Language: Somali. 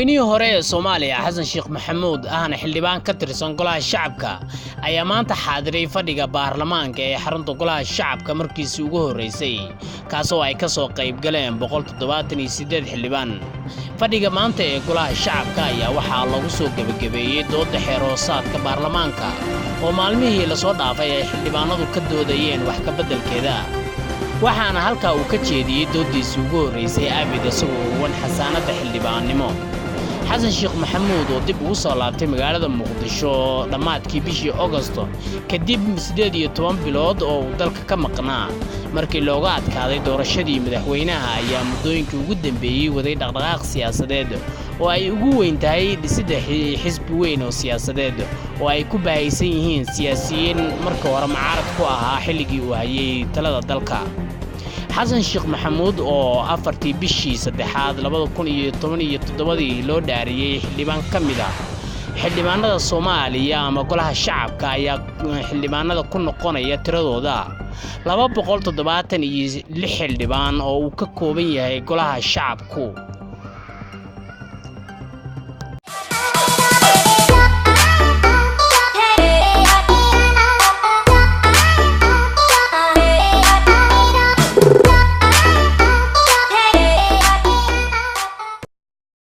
Madaxweynihii hore ee Soomaaliya Xasan Sheekh Maxamuud, ahna xildhibaan ka tirsan Golaha Shacabka, ayaa maanta xaadiray fadhiga baarlamaanka ee xarunta Golaha Shacabka markiisii ugu horreysay, kaasoo ay ka soo qayb galeen 178 xildhibaan. Fadhiga maanta ee Golaha Shacabka ayaa waxaa lagu soo gebagabeeyey doodda xeeroosaadka baarlamaanka oo maalmihii lasoo dhaafay ay xildhibaanadu ka doodayeen wax ka beddelkeeda, waxaana halkaa uu ka jeediyey dooddiisii ugu horraysay abid isagoo uwan xasaanadda xildhibaannimo. Xasan Sheekh Maxamuud oo dib ugu soo laabtay magaalada Muqdisho dhammaadkii bishii Ogosto kadib 18 bilood oo uu dalka ka maqnaa markii looga adkaaday doorashadii madaxweynaha, ayaa muddooyinkii ugu dambeeyey waday dhaqdhaqaaq siyaasadeed oo ay ugu weyn tahay dhisidda xisbi weyn oo siyaasadeed oo ay ku baahaysan yihiin siyaasiyiin markii hore mucaarad ku ahaa xilligii uu hayay talada dalka. Xasan Sheekh Maxamuud oo 4tii bishii saddexaad 2017dii loo dhaariyey xildhibaan ka mid ah xildhibaanada Soomaaliya ama Golaha Shacabka ayaa xildhibaanada ku noqonaya tiradooda 276 xildhibaan oo uu ka kooban yahay Golaha Shacabku.